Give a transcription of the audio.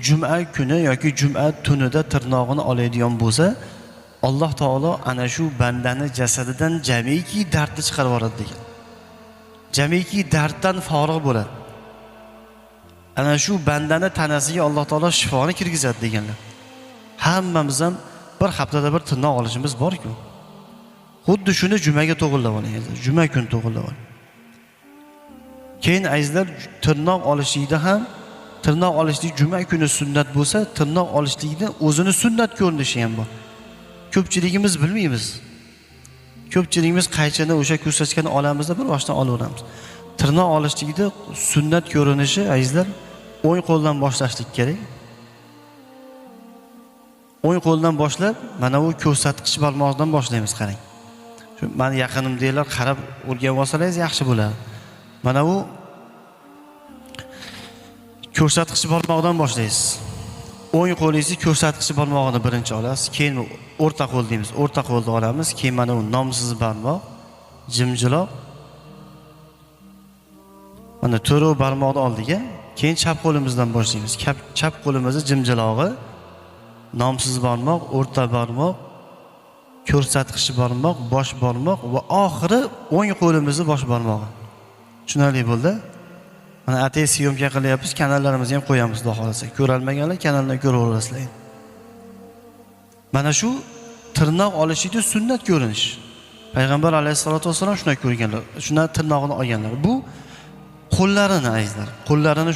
juma kuni yoki juma tunida tirnog'ini oladigan bo'lsa, Alloh taolo ana shu bandani jasadidan jamiki dardni chiqarib yuboradi degan. Jamiki darddan forig' bo'ladi. Ana shu bandani tanasiga Alloh taolo shifoni kirgizadi deganlar. Hammamiz ham bir haftada bir tirnoq olishimiz bor-ku. Xuddi shuni jumaga to'g'irlab oling, azizlar. Juma kuni to'g'irlab oling. Keyin azizlar, tirnoq olishlikda ham, tirnoq olishlik juma kuni sunnat bo'lsa, tirnoq olishlikni o'zini sunnat ko'rinishi ham bor. Ko'pchiligimiz bilmaymiz. Ko'pchiligimiz qaychini o'sha ko'rsatgan olamizda bir boshdan olaveramiz. Tirnoq olishlikda sunnat ko'rinishi azizlar, o'ng qo'ldan boshlashlik kerak. O'ng qo'ldan boshlab, mana bu ko'rsatkich barmoqdan boshlaymiz, qarang. Shu meni yaqinimdagilar qarab o'rganib olsangiz yaxshi bo'ladi. Mana bu ko'rsatkich barmoqdan boshlaysiz. O'ng qo'lingizni ko'rsatkich barmog'ini birinchi olasiz, keyin o'rta qo'l deymiz, o'rta qo'lni olamiz, keyin mana bu nomsiz barmoq, jimjiloq. Mana to'rov barmoqni oldiga, keyin chap qo'limizdan boshlaymiz. Chap qo'limizni jimjilog'i, nomsiz barmoq, o'rta barmoq, ko'rsatkich barmoq, bosh barmoq va oxiri o'ng qo'limizni bosh barmog'i. Tushunarli bo'ldi? Mana atay syomka qilyapmiz, kanallarimizni ham qo'yamiz, xudo xohlasa. Ko'rolmaganlar kanaldan ko'raverasizlar. Mana shu tirnoq olishlikda sunnat ko'rinish. Payg'ambar alayhissalatu vassalom shunday ko'rganlar, shundan tirnog'ini olganlar. Bu qo'llarini azizlar, qo'llarini